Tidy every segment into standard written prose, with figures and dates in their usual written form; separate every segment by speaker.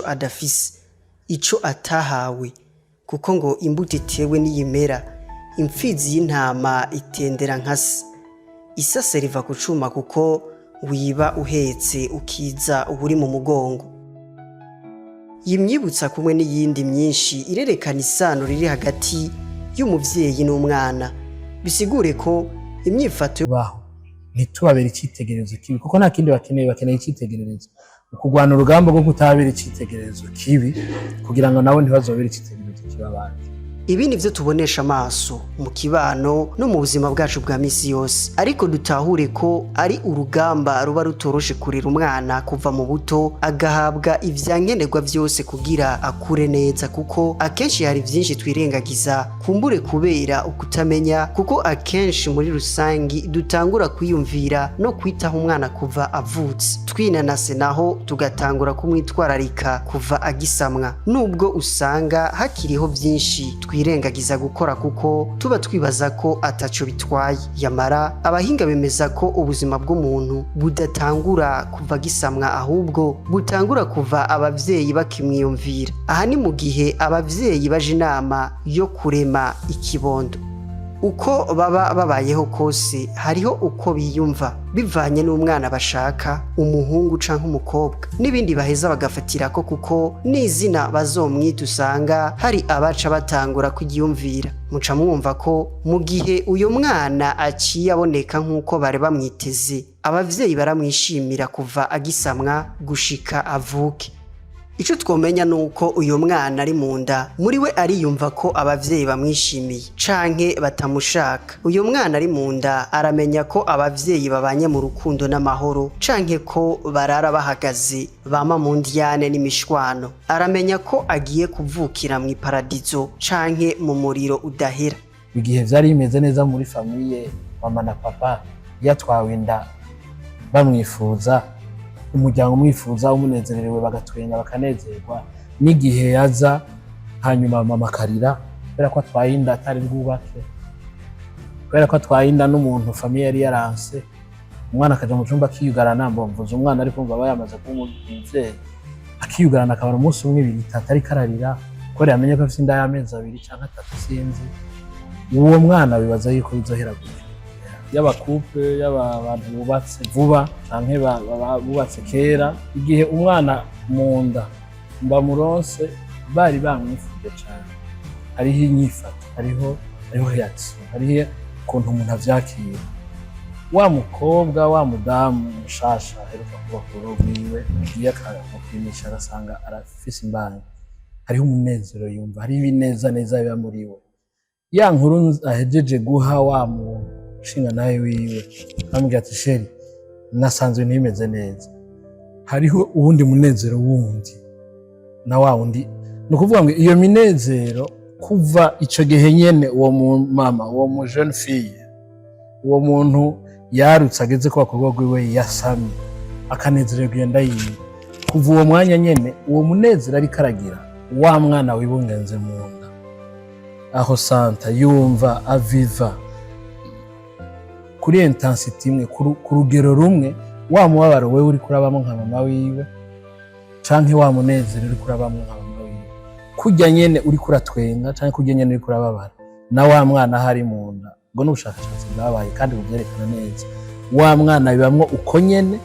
Speaker 1: Adafise ico atahawe, kuko ngo imbuto itewe n'iyimera, imfizi y'intama itendera nka se, isase riva ku cuma, kuko wiba uhetse ukiza uburi mu mugongo. Iyi myibutsa kumwe n'iyindi myinshi irerekana isano riri hagati y'umuvyeyi n'umwana, bisigure ko imyifato
Speaker 2: Baho ntitubabere icyitegererezo kibi, kuko nta kindi bakeneye, bakeneye icyitegererezo. Ukugwana urugamba rwo kutabera icyitegererezo kibi kugira ngo nabo ntibazobere icyitegererezo kibi abandi.
Speaker 1: Ibi ni byo tubonesha amaso mu kibano no mu buzima bwacu bwa misi yose, ariko dutahure ko ari urugamba ruba rutoroshe kurera umwana kuva mu buto, agahabwa ivyankenerwa vyose kugira akure neza, kuko akenshi hari vyinshi twirengagiza, kumbure kubera ukutamenya, kuko akenshi muri rusangi dutangura kwiyumvira no kwitaho umwana kuva avutse, twinanase naho tugatangura kumwitwararika kuva agisamwa, nubwo usanga hakiriho vyinshi twirengagiza gukora kuko tuba twibaza ko ataco bitwaye. Yamara abahinga bemeza ko ubuzima bw'umuntu budatangura kuva agisamwa, ahubwo butangura kuva abavyeyi bakimwiyumvira. Aha ni mu gihe abavyeyi baje inama yo kurema ikibondo. Uko baba babayeho kose, hariho uko biyumva bivanye n'umwana bashaka, umuhungu canke umukobwa, n'ibindi baheza bagafatirako, kuko n'izina bazomwita usanga hari abaca batangura kuryiyumvira. Muca mwumva ko mu gihe uyo mwana aciye aboneka nk'uko bari bamwiteze, abavyeyi baramwishimira kuva agisamwa gushika avuke. Ico twomenya nuko uyo mwana ari mu nda, muri we ariyumva ko abavyeyi bamwishimiye canke batamushaka. Uyo mwana ari mu nda aramenya ko abavyeyi babanye mu rukundo n'amahoro canke ko barara bahagaze, bama mu ndyane n'imishwano. Aramenya ko agiye kuvukira mu iparadizo canke mu muriro udahera.
Speaker 2: Igihe vyari bimeze neza muri famille, mama na papa yatwawe inda bamwifuza, umuryango umwifuza, umunezererewe, bagatwenga, bakanezerwa, n'igihe yaza hanyuma mama akarira kubera ko atwaye inda atari bwubake, kubera ko atwaye inda n'umuntu famille yari yaranse, umwana akaja mu cumba akiyugarana. Mbomvuza umwana, ariko umva aba yamaze kuba umuvyeyi, akiyugarana akabara umunsi umwe, ibiri, itatu, ariko ararira kubera yamenye ko afise inda y'amezi 2 canke 3, sinzi. Uwo mwana bibaza yuko bizohera gutyo? Yaba couple, yaba abantu bubatse vuba canke bubatse kera, igihe umwana mu nda bamuronse bari bamwifuje cane, hariho inyifato, hariho reaction, hariho ukuntu umuntu avyakira. Wa mukobwa, wa mudamu mushasha aheruka kubaka urugo rwiwe, agiye akamupimisha agasanga arafise imbanyi, hariho umunezero yumva, hariho ibineza neza biba muri we. Ya nkuru ahejeje guha wa mushinga nawe wiwe, amubwira ati: "Chéri, nasanzwe ntibimeze neza." Hariho uwundi munezero wundi na wa wundi. Ni ukuvuga ngo iyo minezero kuva ico gihe nyene, uwo mu mama, uwo mu jeune fille, uwo muntu yarutse ageze ko bakobwa rwiwe yasamye akanezererwa iyo nda yiwe, kuva uwo mwanya nyene uwo munezero ariko aragira, wa mwana wibungenze mu nda aho santa yumva aviva kuri intensité imwe, ku rugero rumwe, wa mubabaro wewe uri kurabamo nka mama wiwe canke wa munezero uri kurabamo nka mama wiwe. Kurya nyene uri kuratwenga canke kurya nyene uri kurababara, na wa mwana ahari mu nda, ubwo n'ubushakashatsi bwabaye kandi bubyerekana neza, wa mwana bibamwo uko nyene.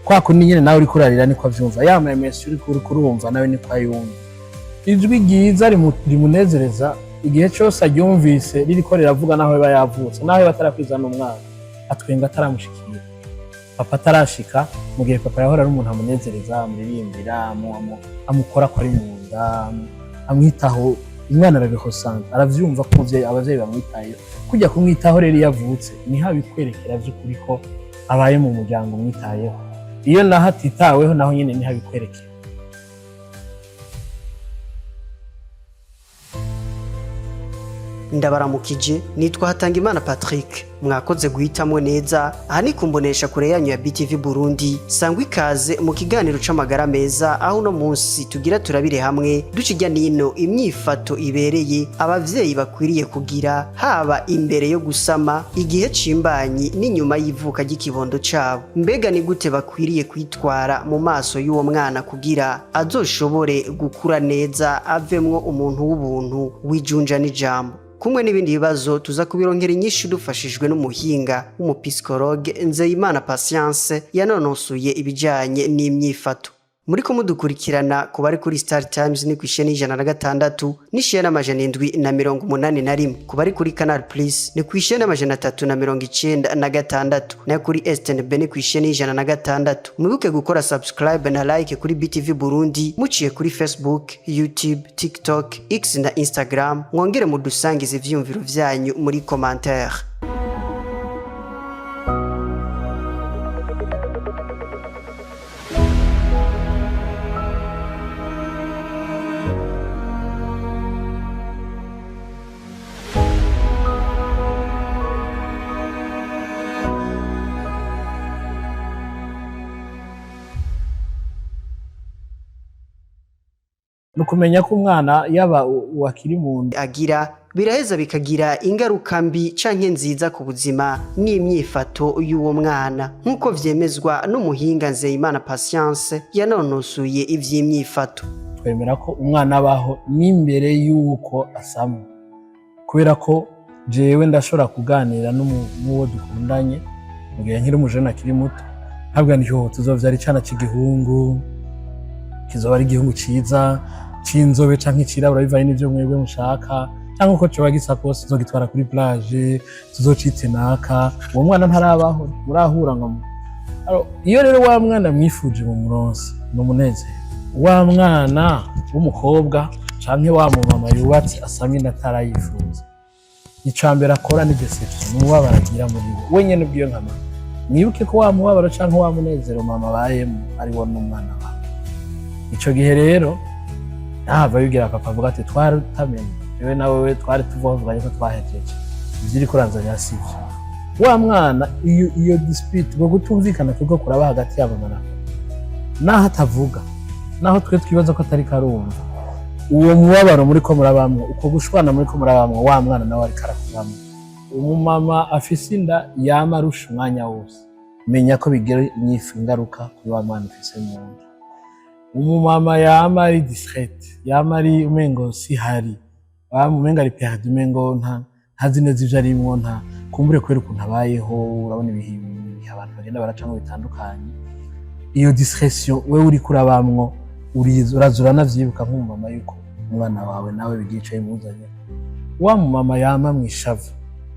Speaker 2: Kwa kundi nyene nawe uriko urarira niko avyumva, ya memesi uriko urumva nawe niko ayumva. Ijwi ryiza rimunezereza igihe cose aryumvise ririko riravuga, naho biba yavutse, naho biba atarakwiza n'umwana, atwenga ataramushikira, papa atarashika. Mu gihe papa yahora ari umuntu amunezereza, amuririmbira, amukora ko ari mu nda, amwitaho, umwana arabihosanga, aravyumva ko umuvyeyi, abavyeyi bamwitayeho. Kujya kumwitaho rero iyo avutse niho abikwerekera vy'ukuri ko abaye mu muryango umwitayeho. Iyo naho atitaweho, naho nyene niho abikwerekera.
Speaker 1: Ndabaramukije, nitwa Hatangimana Patrick. Mwakoze guhitamwo neza. Aha ni kumbonesha kure yanyu ya BTV Burundi. Sangwa ikaze mu kiganiro c'amagara meza, aho uno munsi tugira turabire hamwe duca irya nino imyifato ibereye abavyeyi bakwiriye kugira, haba imbere yo gusama, igihe c'imbanyi n'inyuma y'ivuka ry'ikibondo cabo. Mbega ni gute bakwiriye kwitwara mu maso y'uwo mwana kugira azoshobore gukura neza, avemwo umuntu w'ubuntu w'ijunja n'ijambo? Kumwe n'ibindi bibazo, tuza kubironkera inyishu dufashijwe n'umuhinga w'umupsychologue Nzeyimana Patience, yanonosoye ibijanye n'imyifato. Muri ko mudukurikirana, ku bari kuri Star Times ni kw'isheni 106 n'isheni 781. Ku bari kuri Canal Plus ni kw'isheni 396, nayo kuri STNB ni kw'isheni 106. Mwibuke gukora subscribe na like kuri BTV Burundi muciye kuri Facebook, YouTube, TikTok, X na Instagram. Mwongere mudusangize ivyiyumviro vyanyu muri commentaire.
Speaker 2: Ni ukumenya ko umwana, yaba uwakiri mu nda,
Speaker 1: agira biraheza bikagira ingaruka mbi canke nziza ku buzima n'imyifato y'uwo mwana, nk'uko vyemezwa n'umuhinga Nzeyimana Patience, yanonosoye ivy'imyifato.
Speaker 2: Twemera ko umwana abaho n'imbere y'uko asamwa, kubera ko jewe ndashobora kuganira n'uwo dukundanye mu gihe nkiri umujene akiri muto, ntabwo nti tuzovyara icana c'igihungu, kizoba ari igihungu ciza c'inzobe canke cirabura, bivanye n'ivyo mwebwe mushaka, canke uko coba gisa kose, tuzogitwara kuri plage, tuzocite naka. Uwo mwana ntarabaho, murahura ngo. Alors, iyo rero wa mwana mwifuje mu muronsi, ni umunezero. Wa mwana w'umukobwa canke wa mumama yubatse asamye inda atarayifuza, ica mbere akora ni déception, ni umubabaro agira muri we wenyene ubwiyo nka mama. Mwibuke ko wa mubabaro canke wa munezero mama abayemo ari wo n'umwana wawe. Ico gihe rero ntahava yibwira papa, avuga ati: "Twari tutamenye, jewe na wewe twari tuvuganye ko twahejeje, ivyo uriko uranzanira sivyo." Wa mwana, iyo dispute, ubwo gutumvikana kuriko kuraba hagati ya mama na papa, naho atavuga, naho twe twibaza ko atari karumva, uwo mubabaro muriko murabamwo, uko gushwana muriko murabamwo, wa mwana nawe ariko arakubamwo. Umumama afise inda yama arusha umwanya wose, menya ko bigira ingaruka kuri wa mwana ufise mu nda. Umumama yama ari distraite, yama ari umengo sihari, wama umengo ari perdu, umengo ntazi neza ivyo arimwo, nta kumbure kubera ukuntu abayeho. Urabona ibihe abantu bagenda baracamwo bitandukanye. Iyo distraction wewe uriko urabamwo, uraza uranavyibuka nk'umumama yuko umwana wawe nawe bigiye ico bimuzanye. Wa mumama yama mw'ishavu,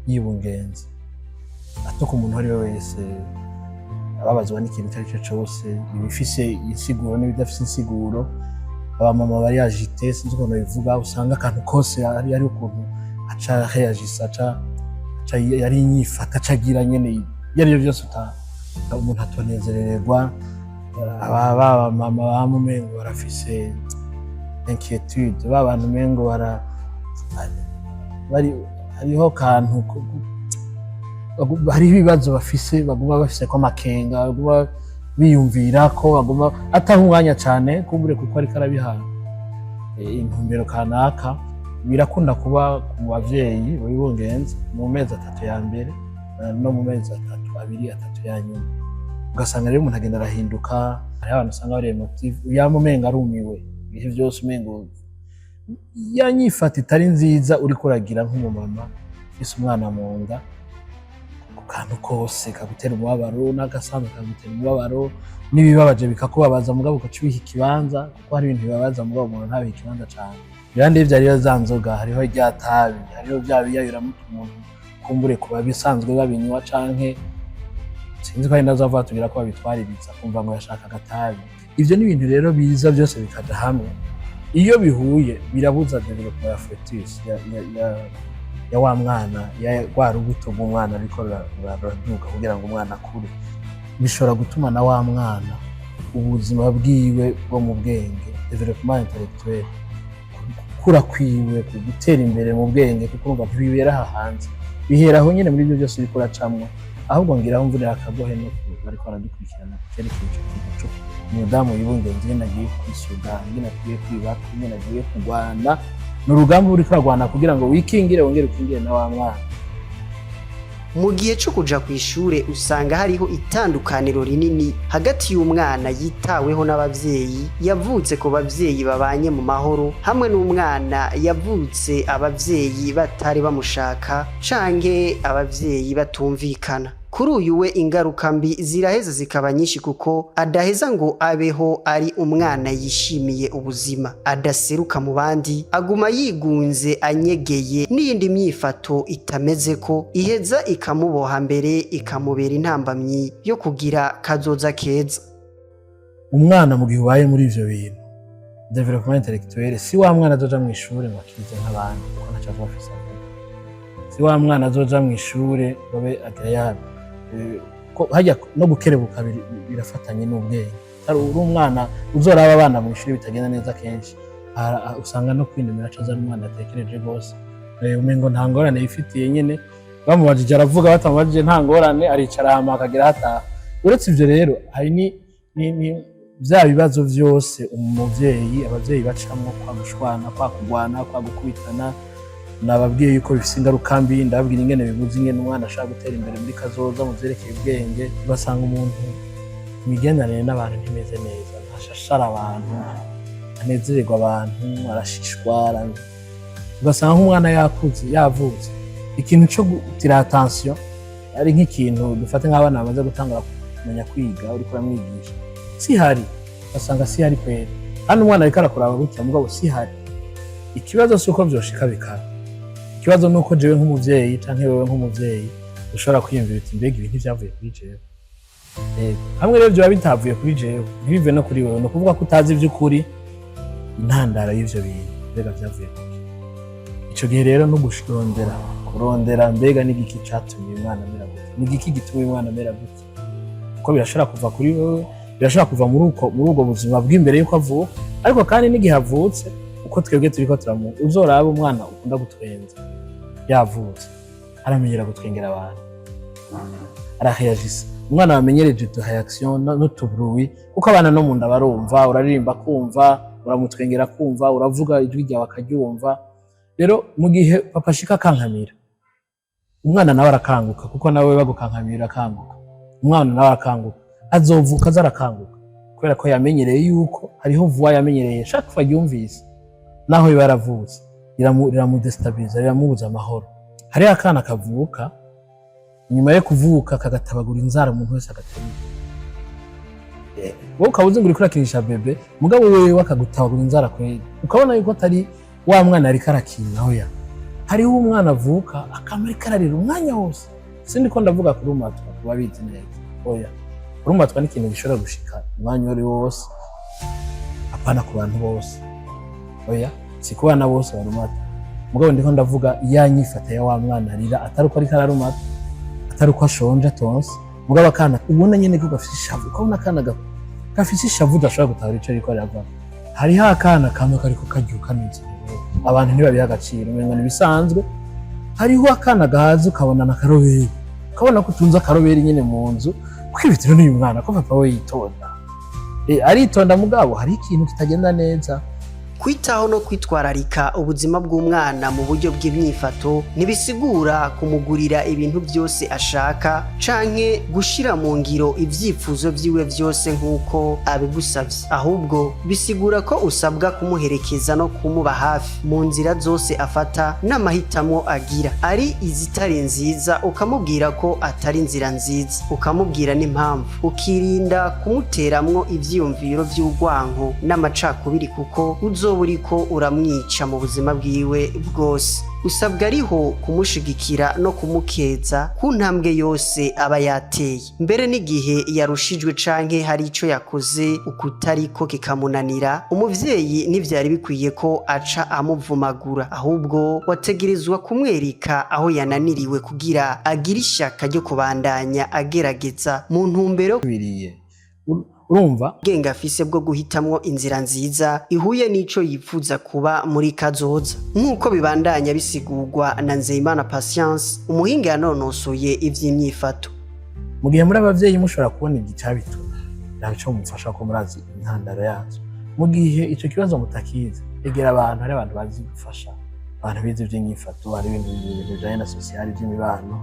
Speaker 2: yibungenze, atuka umuntu uwo ari we wese, ababazwa n'ikintu icyo ari cyo cyose, ibifise insiguro n'ibidafise insiguro, abamama bari agités, sinzi ukuntu bivuga, usanga akantu kose ari ukuntu aca réagissa, aca yari inyifata, aca agira nyene ibyo ari byo byose umuntu atonezererwa. Aba ba mama bama umengo barafise inquiétude, ba bantu umengo bari hariho kantu hariho ibibazo bafise, baguma bafise ko amakenga, baguma biyumvira ko baguma ataha umwanya cane kumbure, kuko ariko arabiha intumbero kanaka. Birakunda kuba ku bavyeyi bibungenze mu mezi 3 ya mbere, no mu mezi 3, 2, 3 ya nyuma. Ugasanga rero umuntu agenda arahinduka. Hariho abantu usanga bari émotif, yama umenga arumiwe ibihe vyose, umengo ya nyifata itari nziza uriko uragira nk'umumama ufise umwana mu nda, ku kantu kose kagutera umubabaro, n'agasanzwe kagutera umubabaro, n'ibibabaje bikakubabaza, mugabo ugaca ubiha ikibanza, kuko hari ibintu bibabaza mugabo umuntu ntabihe ikibanza cane. Birandi ivyo, hariho za nzoga, hariho rya tabi, hariho vya biyayuramutwe umuntu kumbure kuba bisanzwe babinywa, canke sinzi ko ari nazo ava tubwira ko babitwaririza, kumva ngo yashaka agatabi. Ivyo ni ibintu rero biza byose bikaja hamwe. Iyo bihuye birabuza développement ya fœtus, ya wa mwana, ya rwa rubuto rw'umwana ruriko ruraduga kugira ngo umwana akure. Bishobora gutuma na wa mwana ubuzima bwiwe bwo mu bwenge, développement intellectuel, Gukura kwiwe, ku gutera imbere mu bwenge, kuko urumva ntibibera aha hanze, bihera aho nyene muri ibyo byose uriko uracamwo. Ahubwo ngira mvunira akagohe no ku bariko baradukurikirana ku cerekeye ico kintu co umudamu yibungenze, ingene agiye kwisuga, ingene agiye kwibaka, ingene agiye kurwana. Ni urugamba uriko uragwana kugira ngo wikingire, wongere ukingire na wa mwana.
Speaker 1: Mu gihe cyo kuja ku ishure, usanga hariho itandukaniro rinini hagati y'umwana yitaweho n'abavyeyi, yavutse ku bavyeyi babanye mu mahoro, hamwe n'umwana yavutse abavyeyi batari bamushaka canke abavyeyi batumvikana. Kuri uyu we, ingaruka mbi ziraheza zikaba nyinshi, kuko adaheza ngo abeho ari umwana yishimiye ubuzima, adaseruka mu bandi, aguma yigunze, anyegeye, n'iyindi myifato itameze ko iheza ikamuboha, mbere ikamubera intambamyi yo kugira kazoza keza.
Speaker 2: Umwana mu gihe ubaye muri ivyo bintu, développement intellectuel, si wa mwana azoja mu ishure ngo akize nk'abandi, kuko ntaco azoba afise avuga. Si wa mwana azoja mu ishure ngo abe agréable. Ko hajya no gukerebuka birafatanye n'ubwenge. Hari uri umwana uzoraba abana mu ishuri bitagenda neza kenshi, usanga no kwinumira aca azana umwana atekereje rwose. Umengo nta ngorane yifitiye nyene. Bamubajije aravuga, batamubajije nta ngorane, aricara hama akagera hataha. Uretse ivyo rero, hari ni vya bibazo vyose umuvyeyi, abavyeyi bacamwo, kwa gushwana, kwa kugwana, kwa gukubitana. Nababwiye yuko bifise ingaruka mbi, ndababwira ingene bibuza ingene umwana ashaka gutera imbere muri kazoza mu vyerekeye ubwenge. Ugasanga umuntu imigenderanire n'abantu ntimeze neza, ntashashara abantu, anezererwa abantu, arashishwa. Ugasanga nk'umwana yakuze, yavutse, ikintu co gutira attention ari nk'ikintu dufate nk'abana bamaze gutangura kumenya kwiga, uriko uramwigisha sihari, ugasanga sihari kwera, kandi umwana ariko arakuraba gutya, mugabo sihari. Ikibazo si uko vyoshika bikaba, ikibazo ni uko jewe nk'umuvyeyi canke wewe nk'umuvyeyi ushobora kwiyumvira uti: "Mbega ibi ntivyavuye kuri jewe?" Yego. Hamwe rero vyoba bitavuye kuri jewe, ntibive no kuri wewe, ni ukuvuga ko utazi ivy'ukuri intandaro y'ivyo bintu, mbega vyavuye kuki? Ico gihe rero no gushondera, kurondera mbega n'igiki catumye uyu mwana amera gutya, ni igiki gituma uyu mwana amera gutya, kuko birashobora kuva kuri wewe, birashobora kuva muri ubwo buzima bw'imbere y'uko avuka, ariko kandi n'igihe avutse, uko twebwe turiko turamu. Uzoraba umwana ukunda gutwenza yavutse, aramenyera gutwengera abantu, araheyagisa. Umwana wamenyereje utu réaction n'utubruit, kuko abana no mu nda barumva, uraririmba kumva, uramutwengera kumva, uravuga ijwi ryawe akaryumva. Rero mu gihe papa ashika akankamira umwana, nawe arakanguka, kuko nawe bagukankamira akanguka. Umwana nawe arakanguka, azovuka aza arakanguka kubera ko yamenyereye yuko hariho voix yamenyereye. Chaque fois yumvise, naho biba yaravutse, riramudestabiliza, riramubuza amahoro. Hariho akana kavuka, nyuma yo kuvuka kagatabagura inzara, umuntu wese agatabira. Wowe ukaba uzi ngo uriko urakinisha bébé, mugabo wewe akagutabagura inzara kweri, ukabona yuko atari wa mwana ariko arakina. Oya, hariho umwana avuka akama ariko ararira umwanya wose. Sindi ko ndavuga kurumatwa ku babizi neza, oya. Kurumatwa ni ikintu gishobora gushika umwanya uwo ari wo wose, apana ku bantu bose, oya, si ku bana bose barumata. Mugabo ndiko ndavuga ya nyifata ya wa mwana arira, atari uko ariko ararumata, atari uko ashonje atonse, mugabo akana ubona nyene ko gafise ishavu, ukabona akana gafise ishavu udashobora gutahura ico ariko arava. Hariho akana kamwe kariko karya kanezerewe, abantu ntibabiha agaciro, umengo ni ibisanzwe. Hariho akana gahaze, ukabona na karoberi, ukabona ko utunze akaroberi nyene mu nzu, kwibitiro n'uyu mwana ko papa we yitonda. Aritonda, mugabo hari ikintu kitagenda neza.
Speaker 1: Kwitaho no kwitwararika ubuzima bw'umwana mu buryo bw'imyifato ntibisigura kumugurira ibintu byose ashaka canke gushira mu ngiro ivyifuzo vyiwe vyose nk'uko abigusavye. Ahubwo bisigura ko usabwa kumuherekeza no kumuba hafi mu nzira zose afata n'amahitamwo agira. Ari izitari nziza, ukamubwira ko atari inzira nziza, ukamubwira n'impamvu, ukirinda kumuteramwo ivyiyumviro vy'urwanko n'amacakubiri, kuko uzoba uriko uramwica mu buzima bwiwe bwose. Usabwa ariho kumushigikira no kumukeza ku ntambwe yose aba yateye, mbere n'igihe yarushijwe canke hari ico yakoze ukutariko kikamunanira. Umuvyeyi ntivyari bikwiye ko aca amuvumagura, ahubwo wategerezwa kumwereka aho yananiriwe kugira agire ishaka ryo kubandanya agerageza mu ntumbero
Speaker 2: biriye. Urumva,
Speaker 1: Ubwenge afise bwo guhitamwo inzira nziza ihuye n'ico yipfuza kuba muri kazoza, nk'uko bibandanya bisigurwa na Nzeyimana Patience, umuhinga yanonosoye ivy'imyifato.
Speaker 2: Mu gihe muri abavyeyi mushobora kubona igicabituma, ntaco mumufasha ko murazi intandaro yazo. Mu gihe ico kibazo mutakizi, egera abantu, hari abantu bazi gufasha, abantu bize ivy'inyifato, hari ibintu bijanye na social, ivy'imibano,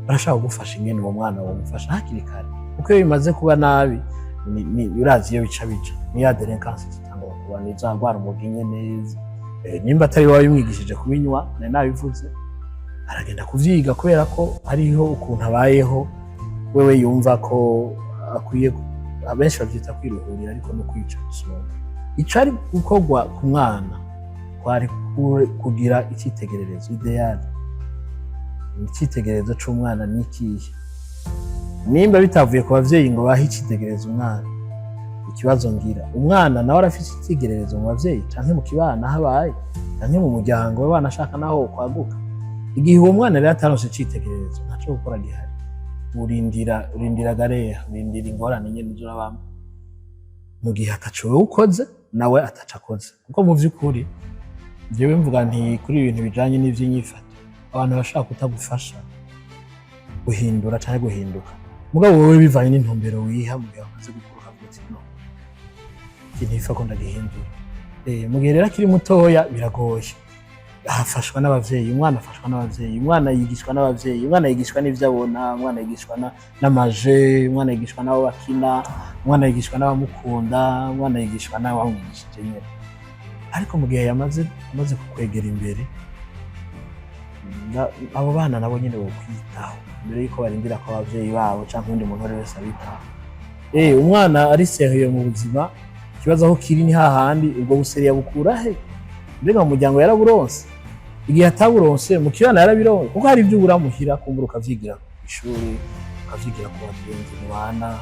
Speaker 2: barashaka kugufasha ingene uwo mwana womufasha hakiri kare, kuko iyo bimaze kuba nabi urazi iyo bica bija ni ya délinquance zitangura kuba, ni za ndwara umuga nyene. Nimba atari wowe wabimwigishije kubinywa, nari nabivuze, aragenda kuvyiga kubera ko hariho ukuntu abayeho wewe yumva ko akwiye. Abenshi bavyita kwiruhurira, ariko no kwica gusumba. Icari gukorwa ku mwana kwari kugira icyitegererezo idéal. Icyitegererezo c'umwana ni ikihe? Nimba bitavuye ku bavyeyi ngo bahe icyitegererezo umwana, ikibazo ngira, umwana nawe arafise icyitegererezo mu bavyeyi canke mu kibano aho abaye canke mu muryango we, wanashaka naho kwaguka. Igihe uwo mwana rero ataronse icitegererezo, ntaco gukora gihari. Urindira gareya, urindira ingorane nyene uzurabamwo mu gihe ataco wewe ukoze, nawe ataco akoze. Kuko mu vy'ukuri jewe mvuga nti kuri ibintu bijanye n'ivy'inyifato, abantu bashaka kutagufasha guhindura canke guhinduka, mugabo wowe bivanye n'intumbero wiha mu gihe wamaze gukura, ukavuga uti: "No, ikintu ifa ko ndagihindura." Mu gihe rero akiri mutoya biragoye, afashwa n'abavyeyi. Umwana afashwa n'abavyeyi, umwana yigishwa n'abavyeyi, umwana yigishwa n'ivyo abona, umwana yigishwa n'amaje, umwana yigishwa n'abo bakina, umwana yigishwa n'abamukunda, umwana yigishwa n'abamwigishije nyene. Ariko mu gihe yamaze amaze kukwegera imbere, abo bana nabo nyene bokwitaho mbere yuko barindira ko abavyeyi babo canke uwundi muntu uwo ari wese abitaho. Umwana ari sérieux mu buzima, ikibazo aho kiri ni hahandi ubwo bu sérieux bukura he? Mbega mu muryango yaraburonse? Igihe ataburonse, mu kibano yarabironse? Kuko hari ibyo ubura muhira, kumbura ukavyigira ku ishuri, ukavyigira ku bagenzi mubana,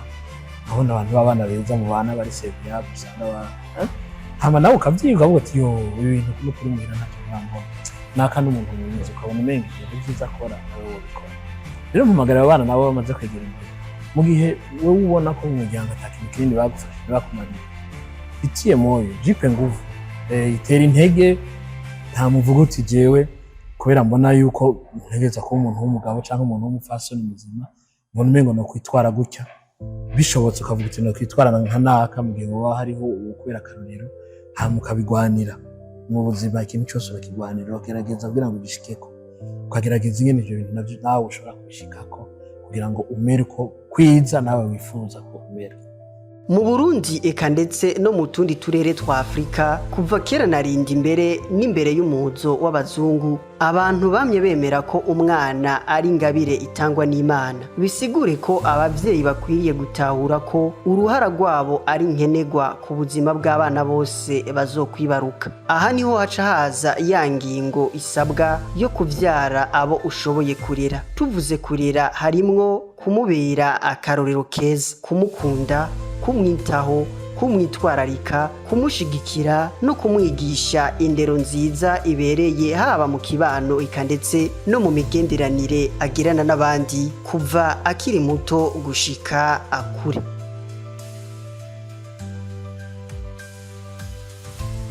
Speaker 2: ukabona abantu b'abana beza mubana bari sérieux, usanga ba eh? Hama nawe ukavyiga ukavuga uti: "Yo, ibi bintu no kuri muhira ntacyo murambona, naka n'umuntu mwiza." Ukabona umenga ibintu vyiza akora nawe wobikora. Rero mpamagara abo bana nabo bamaze kwegera imbere, mu gihe wowe ubona ko mu muryango ata kintu kinini bagufashije, bakumariye, itiye moyo, jipe nguvu, itera intege. Nta muvuga uti: "Jewe kubera mbona yuko ntegereza kuba umuntu w'umugabo cyangwa umuntu w'umupfasoni muzima, mbona umengo no kwitwara gutya." Bishobotse ukavuga uti: "No kwitwara nka naka." Mu gihe woba hariho ukubera akarorero, hama ukabigwanira mu buzima. Ikintu cyose urakigwanira, ukagerageza kugira ngo ugishikeko, ukagerageza ingene ivyo bintu navyo nawe ushobora kubishikako kugira ngo umere uko kwiza nawe wifuza ko umera.
Speaker 1: Mu Burundi, eka ndetse no mu tundi turere twa Afurika, kuva kera narinda imbere n'imbere y'umuzo w'abazungu, abantu bamye bemera ko umwana ari ingabire itangwa n'Imana. Bisigure ko abavyeyi bakwiriye gutahura ko uruhara rwabo ari nkenerwa ku buzima bw'abana bose bazokwibaruka. Aha niho haca haza ya ngingo isabwa yo kuvyara abo ushoboye kurera. Tuvuze kurera, harimwo kumubera akarorero keza, kumukunda, kumwitaho, kumwitwararika, kumushigikira no kumwigisha indero nziza ibereye, haba mu kibano eka ndetse no mu migenderanire agirana n'abandi, kuva akiri muto gushika akure.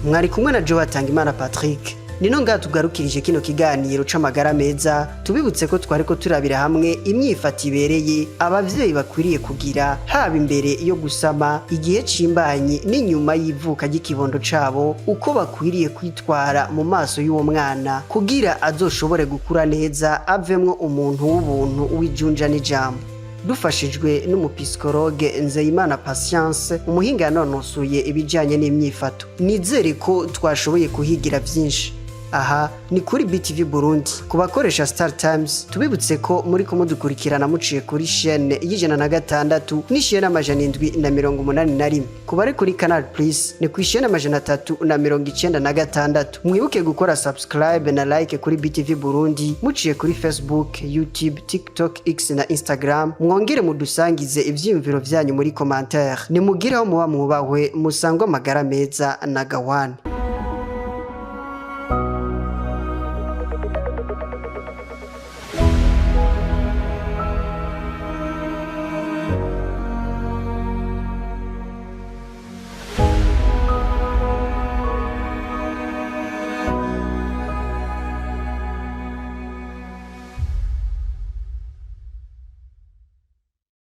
Speaker 1: Mwari kumwe na Joe Hatangimana Patrick. Nino ngaha tugarukirije kino kiganiro c'amagara meza. Tubibutse ko twariko turabira hamwe imyifato ibereye abavyeyi bakwiriye kugira, haba imbere yo gusama, igihe c'imbanyi n'inyuma y'ivuka ry'ikibondo cabo, uko bakwiriye kwitwara mu maso y'uwo mwana kugira azoshobore gukura neza, avemwo umuntu w'ubuntu, w'ijunja n'ijambo, dufashijwe n'umu psychologue Nzeyimana Patience, umuhinga yanonosoye ibijanye n'imyifato. Nizere ko twashoboye kuhigira vyinshi. Aha ni kuri BTV Burundi. Ku bakoresha Star Times, tubibutse ko muri kumudukurikirana muciye kuri chaîne y'106 n'i chaîne 781. Ku bari kuri Canal Plus ni ku chaîne 396. Mwibuke gukora subscribe na like kuri BTV Burundi muciye kuri Facebook, YouTube, TikTok, X na Instagram. Mwongere mudusangize ivyiyumviro vyanyu muri commentaire. Nimugire aho muba mwubahwe, musangwe amagara meza na gawane.